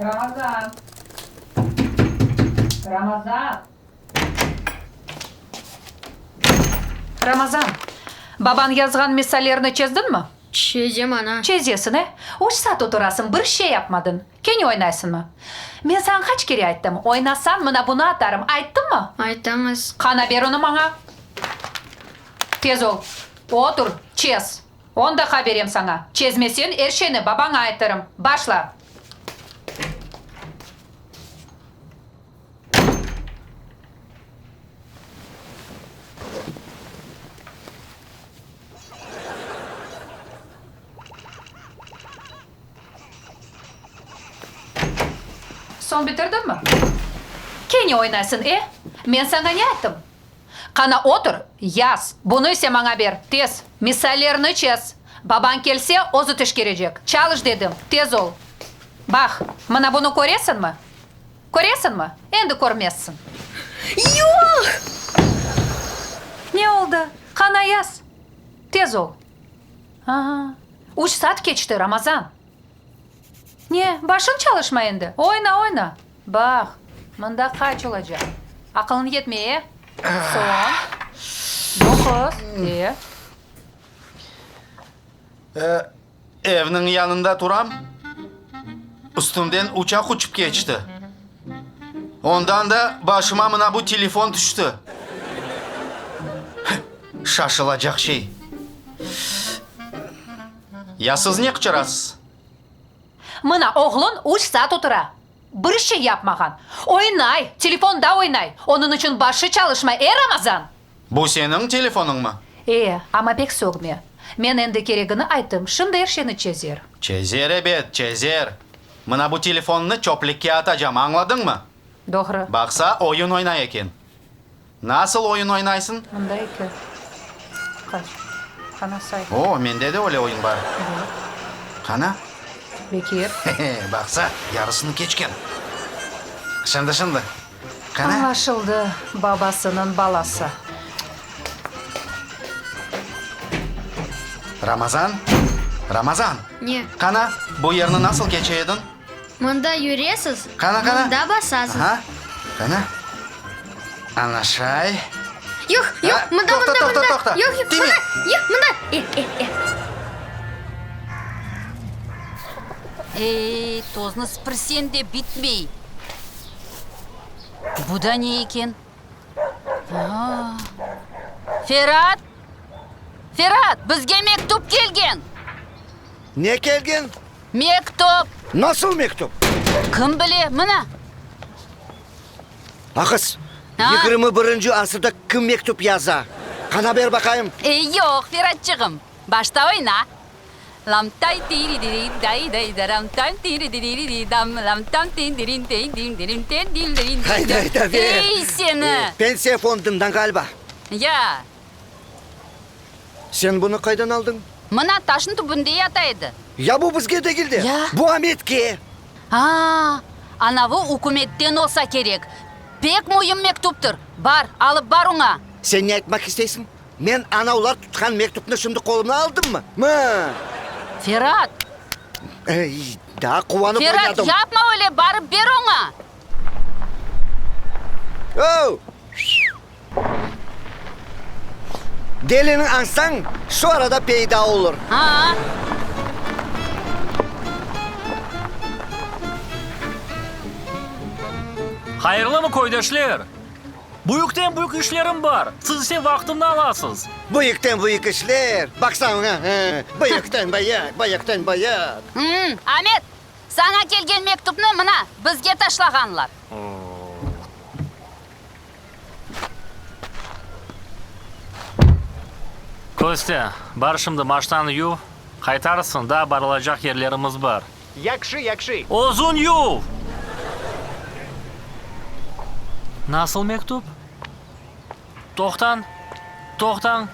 Ramazan! Ramazan! Ramazan, babañ yazğan misallerni çezdiñmi? Çezem, ana. Çezesiñ, e? Üç saat oturasıñ, bir şey yapmadıñ. Kene oynaysıñmı? Men saña qaç kere ayttım, oynasañ, mına bunı atarım, ayttımmı? Ayttıñız. Qana, ber onı maña. Tez ol, otur, çez. On daqqa berem saña. Çezmeseñ, er şeyni babaña aytırım. Başla! Soñ bitirdiñmi? Kene oynaysıñ, e? Men saña ne ayttım? Qana, otur, yaz, bunı ise maña ber, tez, misallerni çez. Babañ kelse, özü teşkerecek. Çalış dedim, tez ol. Baq, mına bunı köresiñmi? Köresiñmi? Endi körmezsiñ. Yoq! Ne oldı? Qana, yaz. Tez ol. Aa, üç saat keçti, Ramazan. Ne, başıñ çalışmay endi? Oyna, oyna. Baq, mında qaç olacaq? Aqılıñ yetmey, e? Soñ, doquz, e? Evniñ yanında turam, üstümden uçaq uçıp keçti. Ondan da başıma mına bu telefon tüşti. Şaşılacaq şey. Ya siz ne qıçırasız? Mına oğluñ üç saat otura, bir şey yapmağan. Oynay, telefonda oynay. Onıñ içün başı çalışmay, e, Ramazan? Bu seniñ telefonıñmı? E, amma pek sögme. Men endi keregini ayttım, şimdi er şeyni çezer. Çezer ebet, çezer. Mına bu telefonnı çöplikke atacam, añladıñmı? Doğru. Baqsa, oyun oynay eken. Nasıl oyun oynaysıñ? Mında eki. Qaç? Qana, say. O, mende de öyle oyun bar. Evet. Qana? Bekir. He-he, baqsa, yarısını keçken. Şimdi, şimdi. Qana? Añlaşıldı, babasınıñ balası. Ramazan? Ramazan! Ne? Qana, bu yerni nasıl keçe ediñ? Mında yüresiz, Qana, qana? mında basasız. Aha, qana? Ana şay. Yoq, yoq, Ha, mında, toqta, mında, toqta, mında. toqta. Yoq, yoq, Tiyme. mında, yoq, mında. E, e, e. Ey, toznı sipirsen de bitmey. Bu da ne eken? Aa! Ferat! Ferat, bizge mektüp kelgen! Ne kelgen? Mektüp! Nasıl mektüp? Kim bile, mına. Aqız, A? 21-nci asırda kim mektüp yaza? Qana ber baqayım. Ey, yoq, Feratçığım, başta oyna. Lam tay tiri diri day day daram tam tiri diri diri dam lam tam tin dirin ten din dirin ten din dirin din Hayda, hayda, ber. Ey, seni! Pensiya fondundan ğaliba. Ya. Sen bunı qaydan aldıñ? Mına, taşnıñ tübünde yata edi. Ya bu bizge degil de, Ya. bu Ametke. A-a, anavı ükümetten olsa kerek. Pek müim mektüptir. Bar, alıp bar oña. Sen ne aytmaq isteysiñ? Men anavlar tutqan mektüpni şimdi qolumna aldımmı? Mı? Ferat! Ey, daa quvanıp Ferat, oynadım. yapma öyle, barıp ber oña! Ow! Delini añsañ, şu arada peyda olur. A-a! Hayırlımı, köydeşler! Büyükten büyük işlerim bar, siz ise vaqtımnı alasız. Büyükten büyük işler, baqsaña, büyükten büyük, büyükten büyük. Hım, Amet, saña kelgen mektüpni mına, bizge taşlağanlar. Kostâ, bar şimdi maşnanı yuv, qaytarsıñ, daa barılacaq yerlerimiz bar. Yakşı, yakşı. Özüñ yuv! Nasıl mektüp? Toqtañ, toqtañ.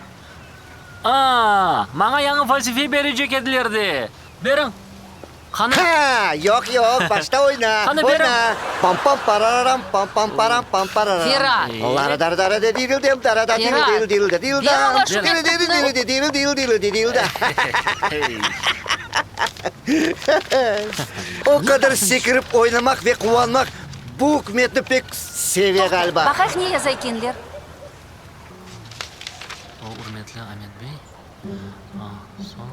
A-a, maña yañı vazife berecek ediler de! Beriñ! Qani? Ha, yoq, yoq, başta oyna, Qani, beriñ! oyna. Pam-pam-parararam, pam-pam-param, pam-pararam. Ferat! Lara-dar-dara-de-diril-dem, dara-da Ferat! diril-diril-diril-de-diril-dam, Ber oña şu mektüpni! diril-diril-diril-de-diril-diril-diril-de-diril-da. O qadar sekirip oynamaq ve quvanmaq bu ükümetni pek seve ğaliba. Baqayıq ne yaza ekenler. O, ürmetli Amet bey, soñ.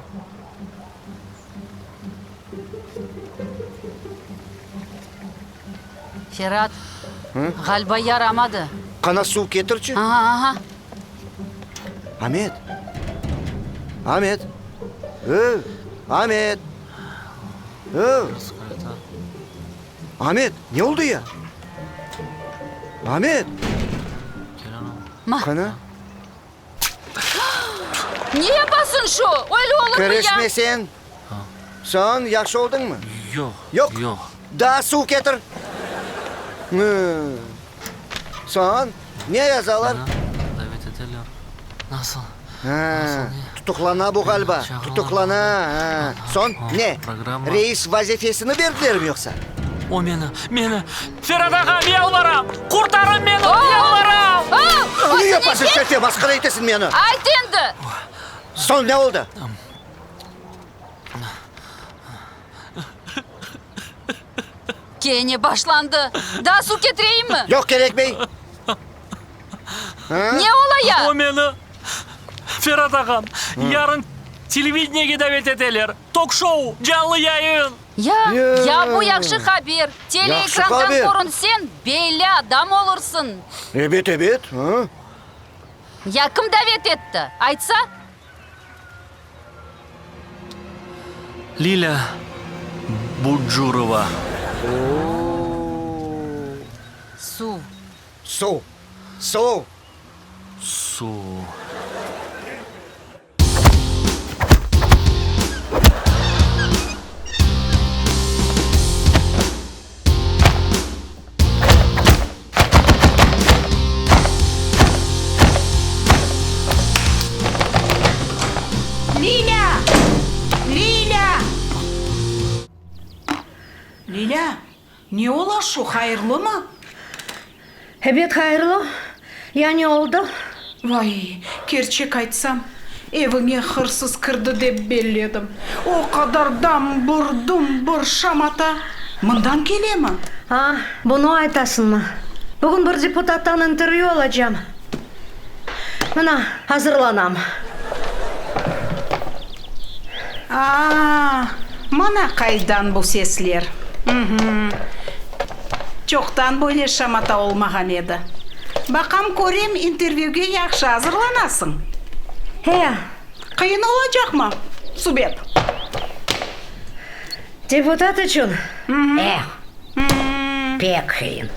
Ferat, ğaliba yaramadı. Qana suv ketirçi. Aha, aha. Amet! Amet! Öv! Amet! Öv! Amet, ne oldı ya? Amet! Ma. Qana? Ne yapasıñ şu? Öyle olurmı ya? Kirişme sen. Soñ, yahşı oldıñmı? Yoq. Yoq? Yoq. Daa suv ketir. Soñ, ne yazalar? Meni davet eteler. Nasıl? Ha, tutuqlana bu ğaliba, tutuqlana. Ha, soñ ne, reis vazifesini berdilermi yoqsa? O meni, meni, Ferat ağam, yalvaram, qurtarıñ meni, yalvaram! Ne yapasıñ, şerfe, masqara etesiñ meni! Ayt endi! Soñ ne oldı? Kene başlandı. Daa suv ketireyimmi? Yoq, kerekmey. Ne ola ya? O meni, Ferat ağam, yarın televideniyege davet eteler. Tok-şou, canlı yayın. Ya, ya bu yahşı haber. Teleekrandan körünseñ, belli adam olursıñ. Ebet, ebet. Ya kim davet etti? Aytsa? Lilâ Bucurova. Suv. Suv. Suv. Suv. Lilâ! Lilâ! Lilâ, ne ola şu, hayırlımı? Ebet, hayırlı. Ya ne oldı? Vay, kerçek aytsam, eviñe hırsız kirdi dep belledim. O qadar dambur-dumbur şamata mından kelemi? A, bunı aytasıñmı? Bugün bir deputattan intervyü alacam. Mına, azırlanam. A, mına qaydan bu sesler! Ü-hü. Çoqtan böyle şamata olmağan edi. Baqam, körem, intervyüge yahşı azırlanasıñ. He. Qıyın olacaqmı, subet? Deputat içün? Eh, pek qıyın.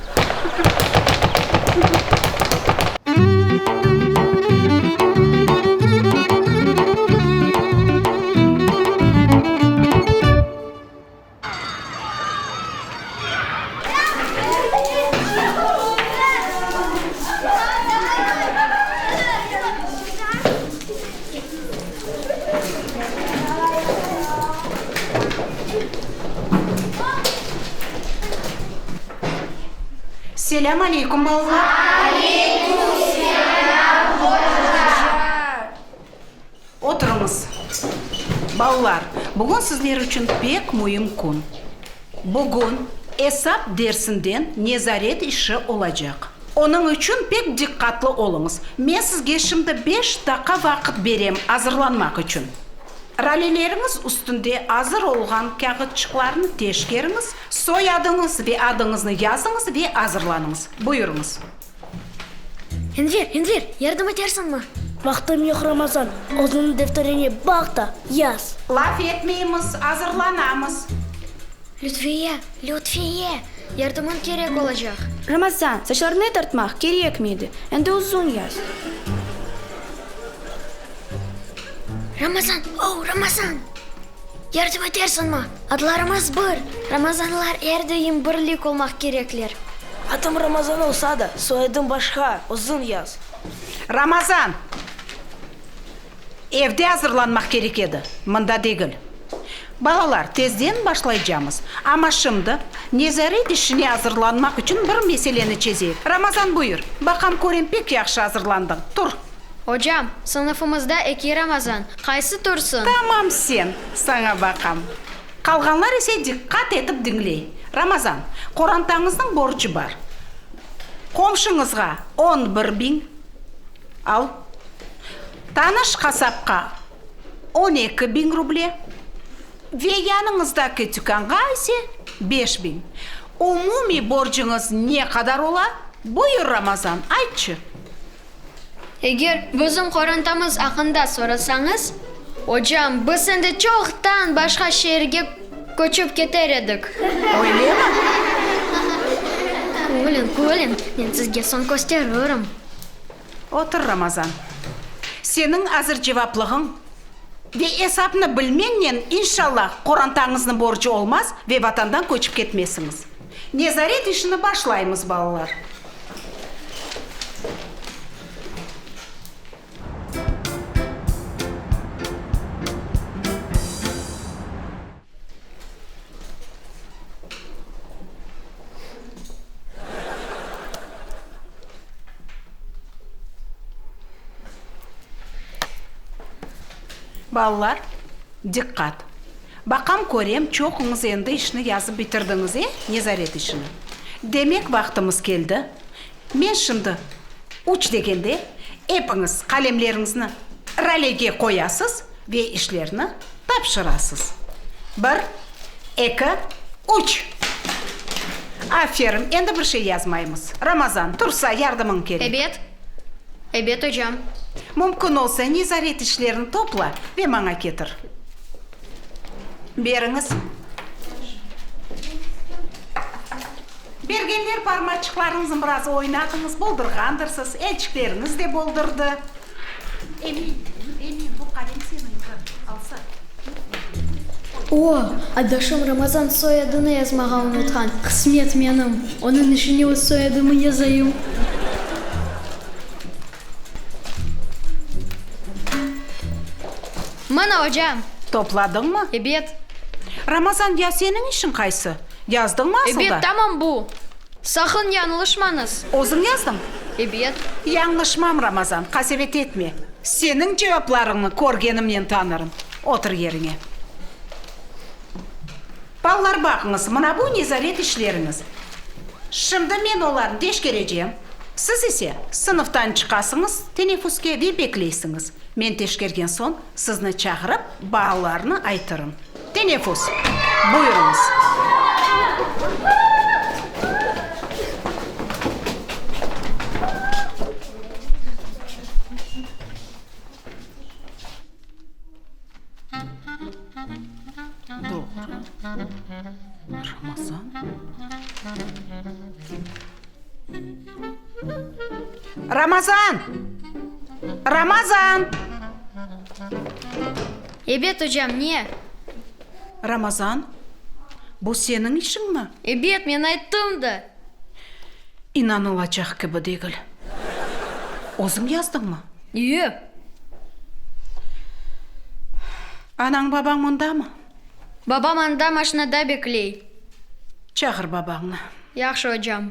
Selâm aleyküm, balalar! Aleyküm selâm, oca! Oturıñız. Balalar, bugün sizler içün pek müim kün. Bugün esap dersinden nezaret işi olacaq. Onıñ içün pek diqqatlı oluñız. Men sizge şimdi beş daqqa vaqıt berem azırlanmaq içün. Raleleriñiz üstünde azır olğan kâğıtçıqlarnı teşkeriñiz, soyadıñız ve adıñıznı yazıñız ve azırlanıñız. Buyurıñız. Enver, Enver, yardım etersiñmi? Vaqtım yoq, Ramazan, özüñniñ defteriñe baq da, yaz. Laf etmeymiz, azırlanamız. Lütfiye, Lütfiye, yardımıñ kerek olacaq. Ramazan, saçlarını tartmaq kerekmedi, endi uzun yaz. Ramazan, o, Ramazan! Yardım etersiñmi? Adlarımız bir, Ramazanlar er daim birlik olmaq kerekler. Adım Ramazan olsa da, soyadım başqa, uzun yaz. Ramazan! Evde azırlanmaq kerek edi, mında degil. Balalar, tezden başlaycamız. Amma şimdi nezaret işine azırlanmaq içün bir meseleni çezeyik. Ramazan, buyur. Baqam, körem, pek yahşı azırlandıñ. Tur. Ocam, sınıfımızda eki Ramazan. Qaysı tursın? Tamam sen, saña baqam. Qalğanlar ise diqqat etip diñley. Ramazan, qorantañıznıñ borcu bar. Qomşuñızğa on bir biñ, al. Tanış qasapqa on eki biñ ruble ve yanıñızdaki tükânğa ise 5000. Umumiy borcuñız ne qadar ola? Buyur, Ramazan, aytçı. Eger bizim qorantamız aqqında sorasañız, ocam, biz endi çoqtan başqa şeerge köçip keter edik. Öylemi? Külün, külün, men sizge soñ kösteririm. Otur, Ramazan. Seniñ azırcevaplığıñ ve esapnı bilmeñnen, inşallah, qorantañıznıñ borcu olmaz ve vatandan köçip ketmezsiñiz. Nezaret işini başlaymız, balalar. Balalar, diqqat! Baqam, körem, çoquñız endi işni yazıp bitirdiñiz, e, nezaret işini. Demek, vaqtımız keldi. Men şimdi üç degende, epiñiz qalemleriñizni ralege qoyasız ve işlerni tapşırasız. Bir, eki, üç! Aferin, endi bir şey yazmaymız. Ramazan, tursa, yardımıñ kerek. Ebet, ebet, ocam. Mümkün olsa, nezaret işlerini topla ve maña ketir. Beriñiz. Bergenler parmaçıqlarıñıznı biraz oynatıñız, boldurğandırsız, elçikleriñiz de boldurdı. Emin, Emin, bu qalem seniñki, alsa. O, adaşım Ramazan soyadını yazmağa unutqan, qısmet menim, onıñ işine öz soyadımı yazayım. Mına, ocam. Topladıñmı? Ebet. Ramazan, ya seniñ işiñ qaysı? Yazdıñmı asıl da? Ebet, tamam bu. Saqın yañlışmañız. Özüñ yazdıñ? Ebet. Yañlışmam, Ramazan, qasevet etme. Seniñ cevaplarıñnı körgenimnen tanırım. Otur yeriñe. Balalar, baqıñız, mına bu nezaret işleriñiz. Şimdi men olarnı teşkerecem. Siz ise sınıftan çıqasıñız teneffüske ve bekleysiñiz. Men teşkergen soñ sizni çağırıp, baalarnı aytırım. Teneffüs. Buyurıñız. Doğru. Ramazan. Ramazan! Ramazan! Ebet, ocam, ne? Ramazan, bu seniñ işiñmi? Ebet, men ayttım da. İnanılacaq kibi degil. Özüñ yazdıñmı? Yoq. Anañ-babañ mındamı? Babam anda maşinada bekley. Çağır babañnı. Yahşı, ocam.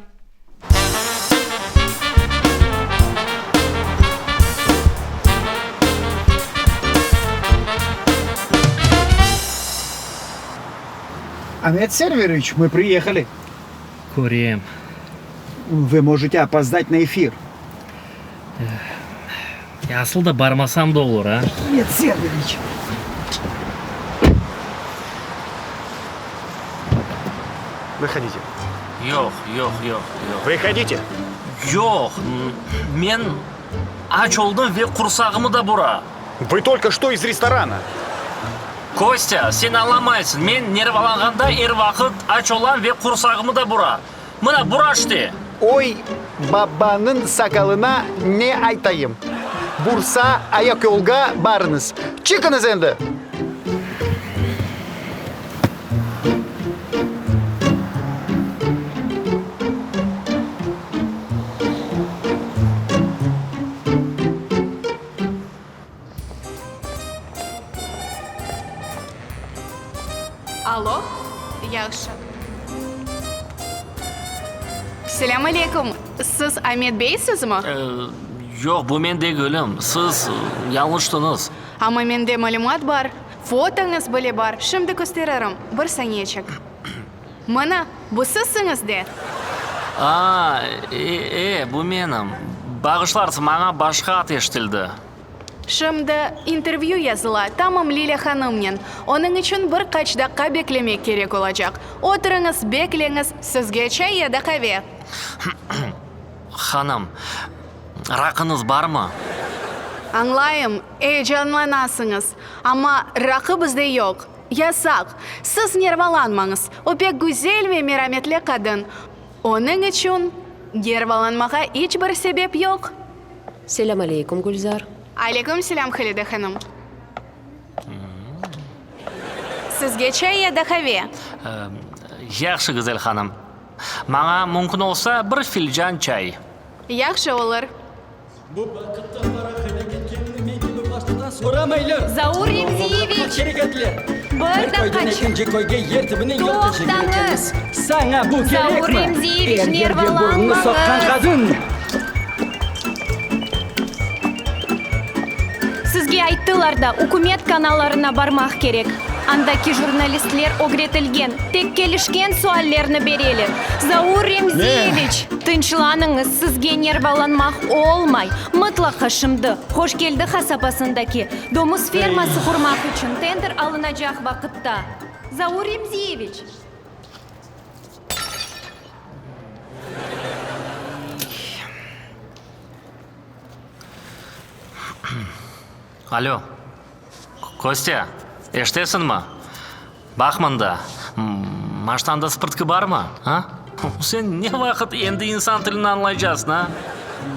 Amet Serveroviç, mı priyehali. Körem. Vı mojete opozdать na efir. Asıl da barmasam da olur, a? Amet Serveroviç. Vıhodite. Yoq, yoq, yoq, yoq. Vıhodite. Yoq, men aç oldım ve qursağımı da bura. Vı tolko çto iz restorana. Kostya, sen añlamaysıñ, men nervalanğanda er vaqıt aç olam ve qursağımı da bura. Mına, bura işte! Oy, babanıñ saqalına ne aytayım? Bursa ayaqyolğa barıñız. Çıqıñız endi! Alo, yahşı. Selâm aleyküm, siz Amet beysizmi? Yoq, bu men degilim, siz yañlıştıñız. Amma mende malümat bar. Fotoñız bile bar, şimdi kösteririm, bir saniyeçik. Mına, bu sizsiñiz de? A, e, bu menim. Bağışlarsıñ, maña başqa ad eşitildi. Şimdi intervyü yazıla, tamam Lilâ hanımnen. Onıñ içün bir qaç daqqa beklemek kerek olacaq. Oturıñız, bekleñiz, sizge çay ya da qave? Hanım, raqıñız barmı? Añlayım, eyecanlanasıñız, amma raqı bizde yoq. Yasaq. Siz nervalanmañız, o pek güzel ve merametli qadın. Onıñ içün nervalanmağa iç bir sebep yoq. Selâm aleyküm, Gülzar. Aleyküm selâm, Halide hanım. Sizge çay ya da qave? Yahşı, güzel hanım. Maña, mümkün olsa, bir filcan çay. Yahşı olur. Zaur Remziyeviç, bir daqqaçıq, toqtañız! Zaur Remziyeviç, nervalanmañız! Sizge ayttılar da, ükümet kanallarına barmaq kerek. Andaki jurnalistler ögretilgen, tek kelişken suallerni bereler. Zaur Remziyeviç, tınçlanıñız, sizge nervalanmaq olmay. Mıtlaqa şimdi, Hoşkeldi qasabasındaki domuz ferması qurmaq içün tender alınacaq vaqıtta. Zaur Remziyeviç! Alo, Kostâ, eşitesiñmi? Baq mında, maşnanda spırtkı barmı, a? Sen ne vaqıt endi insan tilini añlaycasıñ, a?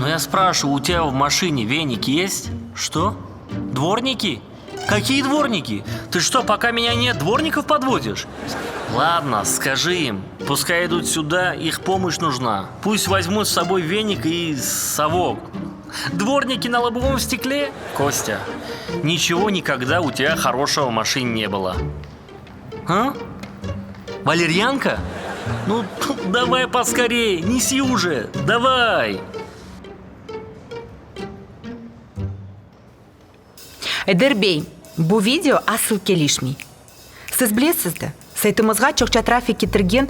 No ya spraşıvayu, u tebâ v maşine venik yest? Çto? Dvorniki? Kakiye dvorniki? Tı çto, poka menya net, dvornikov podvodiş? Ladno, skajı im, puskay idut süda, ih pomoşç nujna, pust vozmut s soboy venik i sovok. Dvorniki na lobovom stekle? Kostâ, niçego nikogda u tebâ horoşego v maşine ne bylo. A? Valeryanka? Nu, davay poskorey, nesi uje, davay! Ayder bey, bu video asıl kelişmey. Siz bilesiz de, saytımızğa çoqça trafik ketirgen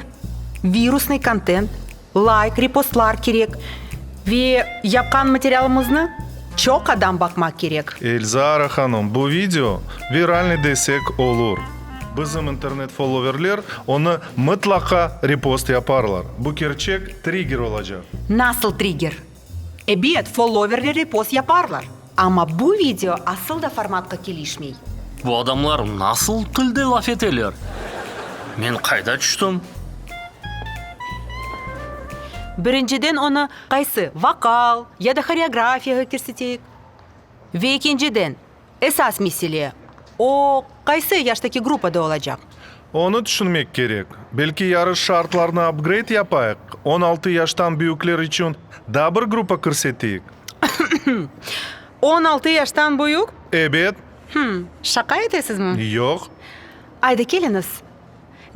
virusnıy kontent, layk, repostlar kerek ve yapqan materialımıznı çoq adam baqmaq kerek. Elzara hanım, bu video viralnıy desek olur. Bizim internet-followerler onı mıtlaqa repost yaparlar. Bu kerçek trigger olacaq. Nasıl trigger? Ebet, followerler repost yaparlar, amma bu video asıl da formatqa kelişmey. Bu adamlar nasıl tilde laf eteler? Men qayda tüştim? Birinciden onı qaysı vokal ya da horeografiyağa kirseteyik? Ve ekinciden, esas mesele, o qaysı yaştaki gruppada olacaq? Onı tüşünmek kerek. Belki yarış şartlarını upgrade yapayıq, 16 yaştan büyükler içün daa bir gruppa kirseteyik? 16 yaştan büyük? Ebet. Hım, şaqa etesizmi? Yoq. Ayda keliñiz,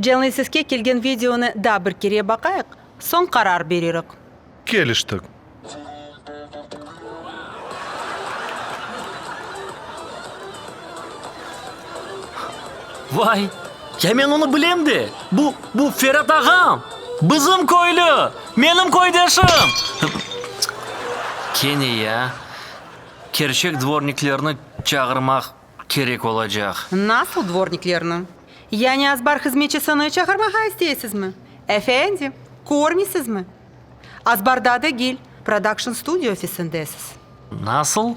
canlı seske kelgen videonı daa bir kere baqayıq, soñ qarar beririk. Keliştik. Vay, ya men onı bilem de! Bu, bu Ferat ağam! Bizim köylü! Menim köydeşim! Kene ya, kerçek dvorniklerni çağırmaq kerek olacaq. Nasıl dvorniklerni? Yani azbar hızmetçisini çağırmağa isteysizmi? Efendim, körmeysizmi? Azbarda degil, prodakşn studio ofisindesiz. Nasıl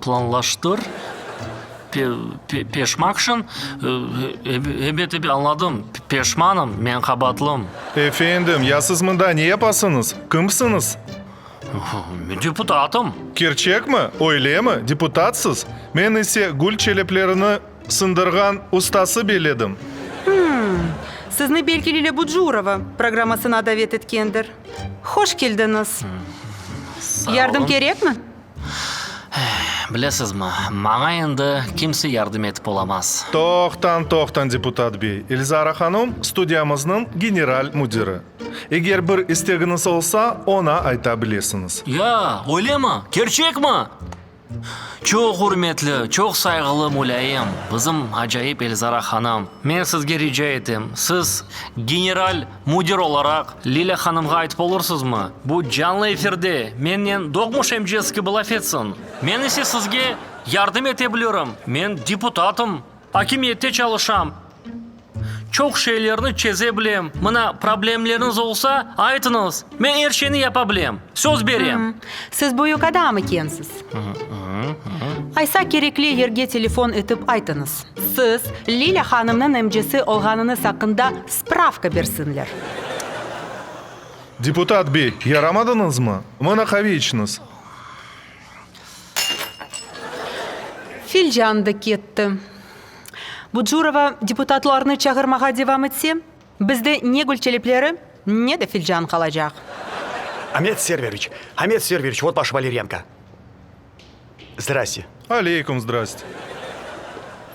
planlaştır? Peşmakşın? Ebet, ebet, añladım. Peşmanım, men qabatlım. Efendim, ya siz mında ne yapasıñız? Kimsiñiz? Men deputatım. Kerçekmi? Öylemi? Deputatsız? Men ise gül çeleplerini sındırğan ustası belledim. Hımm. Sizni belki Lilâ Bucurova programmasına davet etkendir. Hoş keldiñiz. Yardım kerekmi? Bilesizmi, maña endi kimse yardım etip olamaz. Toqtañ, toqtañ, deputat bey. Elzara hanım, studiyamıznıñ general müdiri. Eger bir istegiñiz olsa, oña ayta bilesiñiz. Ya, öylemi? Kerçekmi? Çoq ürmetli, çoq sayğılı mulâyim, bizim acayip Elzara hanım, men sizge rica etem, siz, general müdir olaraq, Lilâ hanımğa aytıp olursızmı, bu canlı efirde mennen doğmuş emcesi kibi laf etsin? Men ise sizge yardım ete bilirim, men deputatım, akimiyette çalışam. Çoq şeylerni çeze bilem. Mına, problemleriñiz olsa, aytıñız, men er şeyni yapa bilem, söz berem. Siz büyük adam ekensiz. Aysa kerekli yerge telefon etip aytıñız. Siz Lilâ hanımnıñ emcesi olğanıñız aqqında spravka bersinler. Deputat bey, yaramadıñızmı? Mına qave içiñiz. Filcan da ketti. Bucurova deputatlarnı çağırmağa devam etse, bizde ne gül çelepleri, ne de filcan qalacaq. Amet Serveriç, Amet Serveriç, vot vaşa valeriyanka. Zdraste. Aleykum zdraste.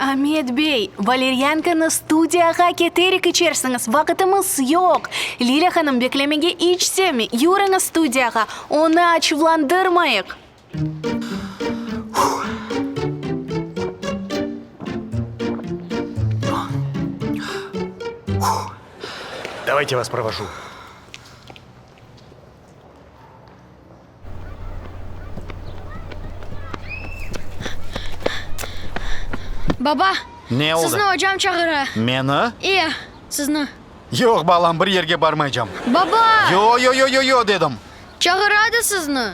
Amet bey, valeryankanı studiyağa keterek içersiñiz, vaqıtımız yoq. Lilâ hanım beklemege iç sevmey, yürüñiz studiyağa, onı açuvlandırmayıq. Davayte vas provoju. Baba, Ne oldı? sizni ocam çağıra. Meni? E, sizni. Yoq, balam, bir yerge barmaycam. Baba! Yo, yo, yo, yo, yo, dedim. Çağıra da sizni.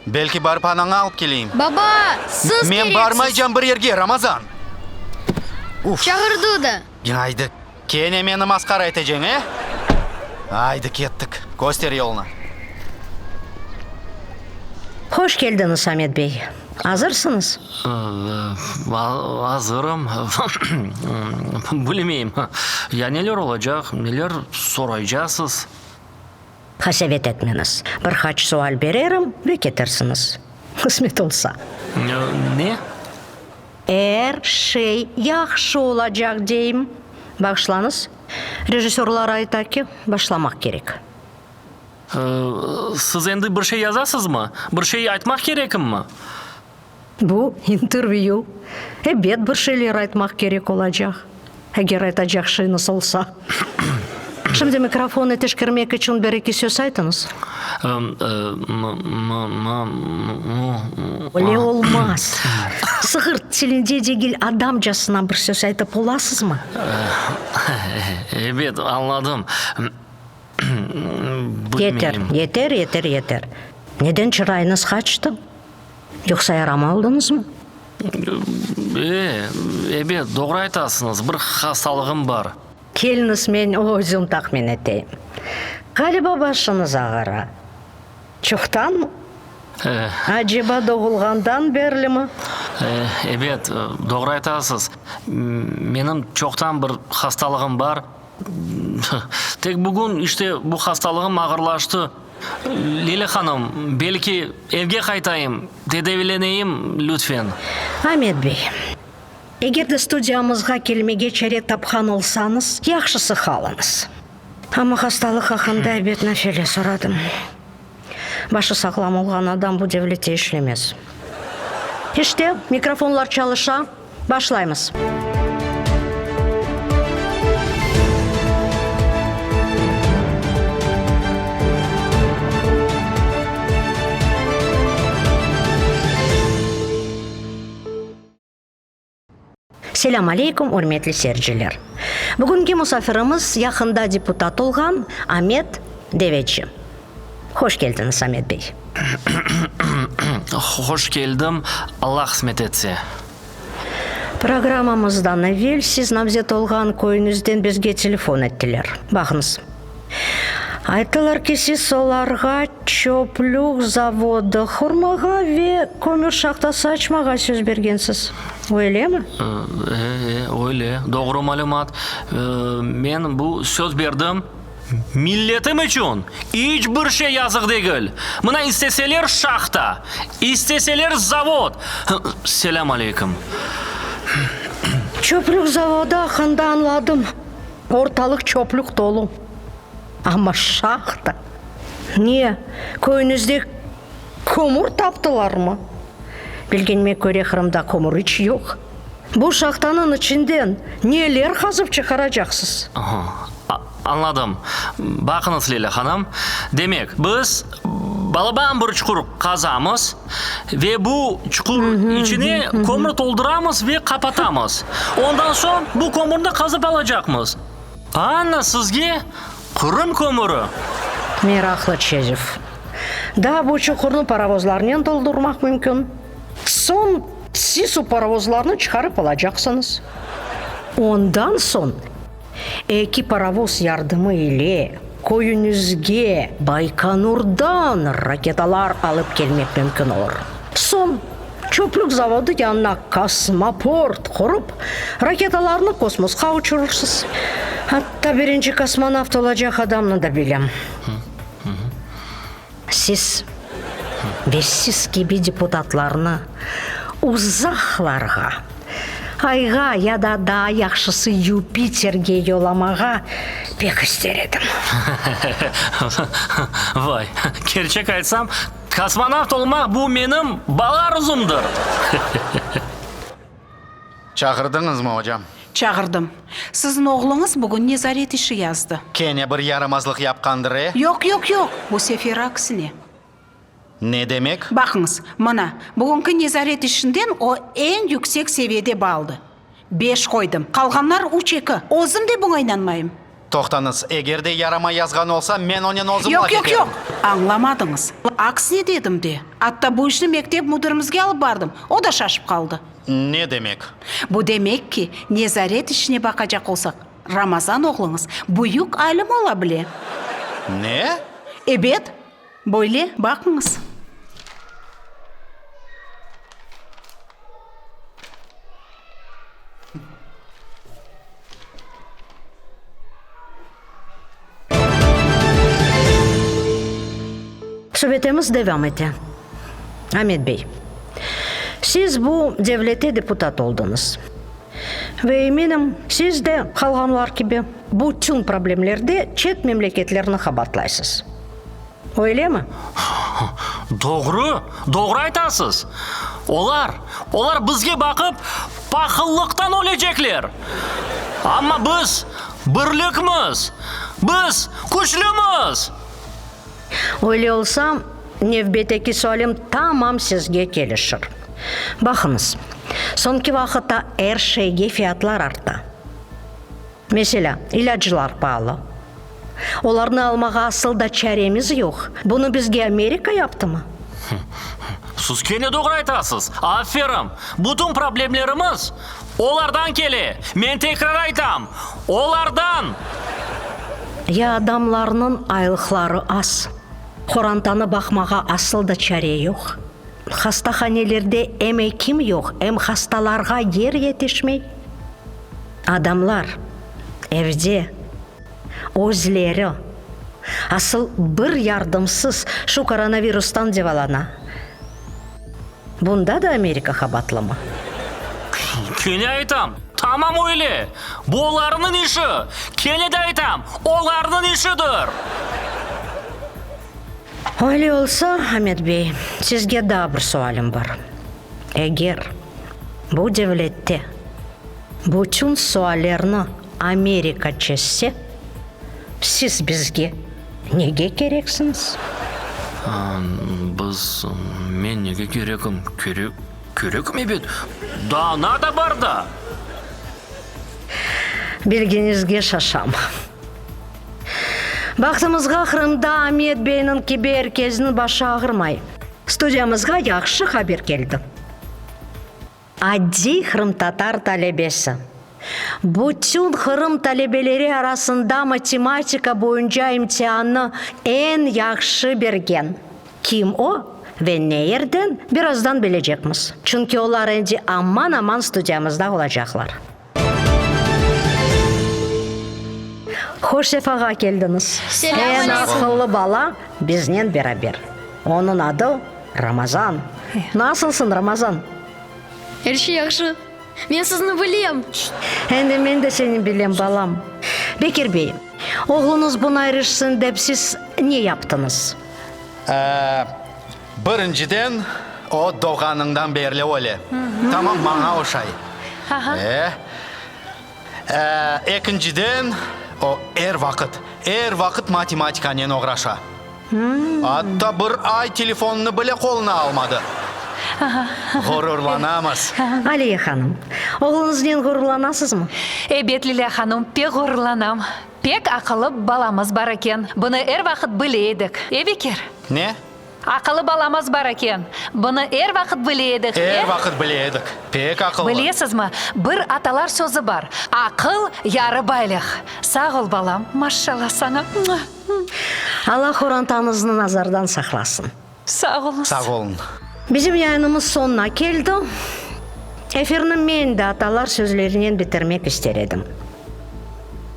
Belki barıp anañı alıp keleyim. Baba, siz Men kereksiz. barmaycam bir yerge, Ramazan. Uf. Çağırdı da. Aydı, kene meni masqara eteceñ, e? Aydı, kettik. Köster yolnı. Hoş keldiñiz, Amet bey. Azırsıñız? Azırım. Bilmeyim, ya neler olacaq, neler soraycasız? Qasevet etmeñiz. Bir qaç sual bererim ve ketersiñiz. Qısmet olsa. Ne? Er şey yahşı olacaq, deyim. Bağışlañız, rejissörlar ayta ki, başlamaq kerek. Siz endi bir şey yazasızmı? Bir şey aytmaq kerekimmi? Bu intervyü. Ebet, bir şeyler aytmaq kerek olacaq, eger aytacaq şeyiñiz olsa. Şimdi mikrofonnı teşkermek içün bir-eki söz aytıñız. Öyle olmaz. Sığır tilinde degil, adamcasına bir söz aytıp olasızmı? Ebet, añladım. Yeter, yeter, yeter, yeter. Neden çırayıñız qaçtı? Yoqsa yarama oldıñızmı? E, ebet, doğru aytasıñız, bir hastalığım bar. Keliñiz, men özüm tahmin eteyim. Ğaliba başıñız ağıra. Çoqtanmı? E. Aceba doğulğandan berlimi? E, ebet, doğru aytasız. Menim çoqtan bir hastalığım bar. Tek bugün, işte, bu hastalığım ağırlaştı. Lilâ hanım, belki evge qaytayım, tedavileneyim, lütfen. Amet bey, eger de studiyamızğa kelmege çare tapqan olsañız, yahşısı qalıñız. Amma hastalıq aqqında ebet nafile soradım. Başı sağlam olğan adam bu devlette işlemez. İşte, mikrofonlar çalışa, başlaymız. Selâm aleykum, ürmetli seyirciler! Bugünki musafirimiz yaqında deputat olğan Amet Deveci. Hoş keldiñiz, Amet bey! Hoş keldim, Alla qısmet etse. Programmamızdan evel siz namzet olğan köyüñizden bizge telefon ettiler. Baqıñız. Ayttılar ki, siz olarğa çöplük zavodı qurmağa ve kömür şahtası açmağa söz bergensiz. Öylemi? E, öyle. Doğru malümat. Men bu söz berdim. Milletim içün iç bir şey yazıq degil. Mına isteseler şahta, isteseler zavod. Selâm aleyküm. Çöplük zavodı aqqında añladım. Ortalıq çöplük tolu. Amma şahta? Ne, köyüñizde kömür taptılarmı? Bilgenime köre, Qırımda kömür iç yoq. Bu şahtanıñ içinden neler qazıp çıqaracaqsız? Aha, añladım. Baqıñız, Lilâ hanım, demek, biz balaban bir çuqur qazamız ve bu çuqur içine kömür tolduramız ve qapatamız. Ondan soñ bu kömürni qazıp alacaqmız. Ana sizge Qırım kömüri! Meraqlı çezüv. Daa bu çuqurnı parovozlarnen toldurmaq mümkün. Soñ siz o parovozlarnı çıqarıp alacaqsıñız. Ondan soñ eki parovoz yardımı ile köyüñizge Baykonurdan raketalar alıp kelmek mümkün olur. Soñ çöplük zavodı yanına kosmoport qurıp, raketalarnı kosmosqa uçurırsız. Atta birinci kosmonavt olacaq adamnı da bilem. Siz ve siz kibi deputatlarnı uzaqlarğa, Ayğa ya da daa yahşısı Yupiterge yollamağa pek ister edim. Vay, kerçek aytsam, kosmonavt olmaq bu menim bala arzumdır. Çağırdıñızmı, ocam? Çağırdım. Siziñ oğluñız bugün nezaret işi yazdı. Kene bir yaramazlıq yapqandır, e? Yoq, yoq, yoq, bu sefer aksine. Ne demek? Baqıñız, mına, bugünki nezaret işinden o eñ yüksek seviyede bal aldı. Beş qoydım. Qalğanlar üç, eki. Özüm de buña inanmayım. Toqtañız, eger de yaramay yazğan olsa, men onen özüm Yoq, laf yoq, eterim. yoq! Añlamadıñız. Aksine dedim de. Atta bu işni mektep müdirimizge alıp bardım. O da şaşıp qaldı. Ne demek? Bu demek ki, nezaret işine baqacaq olsaq, Ramazan oğluñız büyük alim ola bile. Ne? Ebet, böyle, baqıñız. Subetimiz devam ete. Amet bey, siz bu devlette deputat oldıñız. Ve eminim, siz de, qalğanlar kibi, bütün problemlerde çet memleketlerni qabaatlaysız. Öylemi? Doğru, doğru aytasız. Olar, olar bizge baqıp, pahıllıqtan ölecekler. Amma biz birlikmiz, biz küçlümiz! Öyle olsa, nevbetteki sualim tamam sizge kelişir. Baqıñız, soñki vaqıtta er şeyge fiyatlar arta. Meselâ, ilâclar paalı. Olarnı almağa asıl da çaremiz yoq. Bunı bizge Amerika yaptımı? Siz kene doğru aytasız. Aferin! Bütün problemlerimiz olardan kele. Men tekrar aytam, olardan! Ya adamlarnıñ aylıqları az, qorantanı baqmağa asıl da çare yoq. Hastahanelerde em ekim yoq, em hastalarğa yer yetişmey. Adamlar evde özleri, asıl bir yardımsız şu koronavirustan devalana. Bunda da Amerika qabatlımı? Kene aytam, tamam öyle! Bu olarnıñ işi! Kene de aytam, olarnıñ işidir! Öyle olsa, Amet bey, sizge daa bir sualim bar. Eger bu devlette bütün suallerni Amerika çezse, siz bizge nege kereksiñiz? Biz, men nege kerekim? Kerek, kerekim ebet. Daa nada bar da? Bilgiñizge şaşam. Bahtımızğa Qırımda Amet beyniñ kibi er kesniñ başı ağırmay. Studiyamızğa yahşı haber keldi. Adiy qırımtatar talebesi, bütün Qırım talebeleri arasında matematika boyunca imtiannı eñ yahşı bergen. Kim o ve ne yerden, birazdan bilecekmiz, çünki olar endi aman-aman studiyamızda olacaqlar. Hoş sefağa keldiñiz! Eñ aqıllı bala biznen beraber. Onıñ adı Ramazan. Nasılsıñ, Ramazan? Er şey yahşı. Men sizni bilem. Endi men de seni bilem, balam. Bekir bey, oğluñız buña irişsin dep siz ne yaptıñız? Birinciden, O doğğanından berli öyle. Tamam maña oşay. E, ekinciden, o er vaqıt, er vaqıt matematikanen oğraşa. Atta bir ay telefonnı bile qoluna almadı. Ğururlanamız. Aliye hanım, oğluñıznen ğururlanasızmı? Ebet, Lilâ hanım, pek ğururlanam. Pek aqıllı balamız bar eken. Bunı er vaqıt bile edik. E, Bekir? Ne? Aqıllı balamız bar eken. Bunı er vaqıt bile edik, e? Er vaqıt bile edik. Pek aqıllı. Bilesizmi, bir atalar sözü bar, Aqıl, yarı baylıq. Sağ ol, balam, maşşalla saña. Alla qorantañıznı nazardan saqlasın. Sağ oluñız. Sağ oluñ. Bizim yayınımız soñuna keldi. Efirni men de atalar sözlerinen bitirmek ister edim.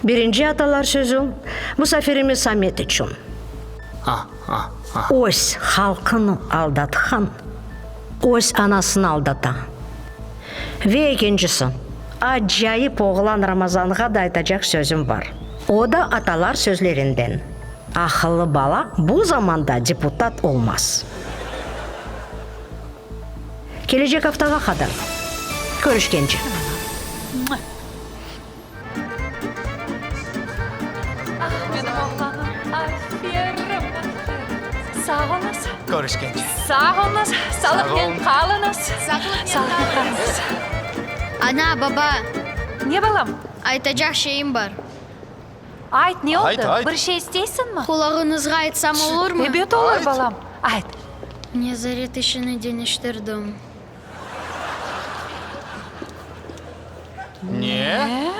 Birinci atalar sözü, musafirimiz Amet içün. Öz halqını aldatqan, öz anasını aldata. Ve ekincisi, acayip oğlan Ramazanğa da aytacaq sözüm bar. O da atalar sözlerinden, Aqıllı bala bu zamanda deputat olmaz. Kelecek aftağa qadar. Körüşkence. Ah, menim oğlanım, aferin, aferin. Sağ oluñız. Körüşkence. Sağ oluñız. Sağlıqnen qalıñız. Sağlıqnen qalıñız. Ana, baba. Ne, balam? Aytacaq şeyim bar. Ayt, ne Ayt, oldı? ayt. Bir şey isteysiñmi? Qulağıñızğa aytsam olurmı? Ebet olur, balam. Ayt. Nezaret işini deñiştirdim. Ne?